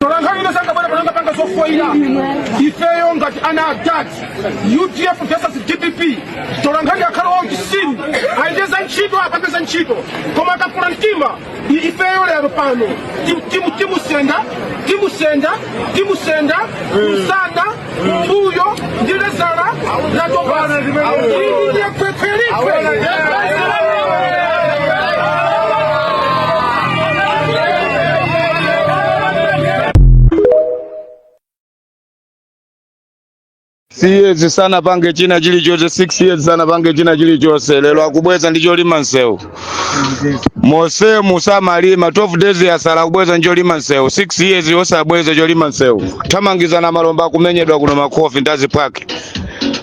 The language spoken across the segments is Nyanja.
Tolankhani sangabwera pananga panga zofoira. Ifeyo ngati ana adad, UDF versus DPP, tolankhani akhala wauchisiru, ayendeza ntchito, apangeza ntchito, koma akakula mtima, ifeyo lero pano timusenda, timusenda, timusenda msana, kumbuyo ndi lezala la topasi. Ili ndiye khwekhwelikwe. Years sanapange china chilichonse, 6 years sanapange china chilichonse. Lero akubweza ndi cholima nsewu mosemu samalima. 12 days yasala, akubweza ndi cholima nsewu. 6 years osabweza cholima nsewu. Thamangizana malomba akumenyedwa kuno makhofi ndi aziphwake,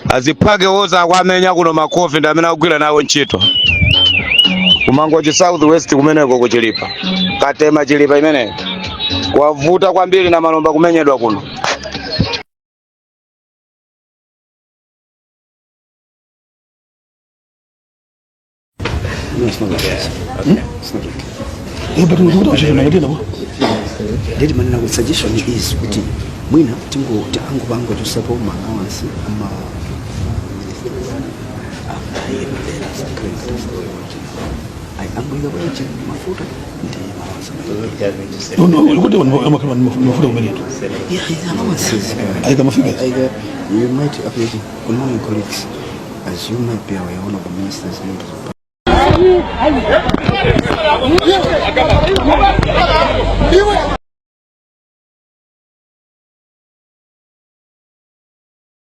aziphwake woza akwamenya kuno makhofi ndi amene akugwira nawo ntchito kumangochi South West kumeneko kuchilipa katema chilipa imeneyo kwavuta kwambiri na malomba kumenyedwa kuno. No, it's not like that. Okay. It's not like that. Eh, but ukuti uchitona katena bwa. Ndeti manena kuti suggestion is kuti mwina tingo angopanga chosapo ma allowance ama ayi madera asakhale ngati angoika bwanji mafuta ndi allowance. No, ukuti amakhala mafuta kumenetu. Yeah, allowances. Aika mafigures. Aika, you might appreciate. Good morning, colleagues. As you might be aware, one of the ministers members of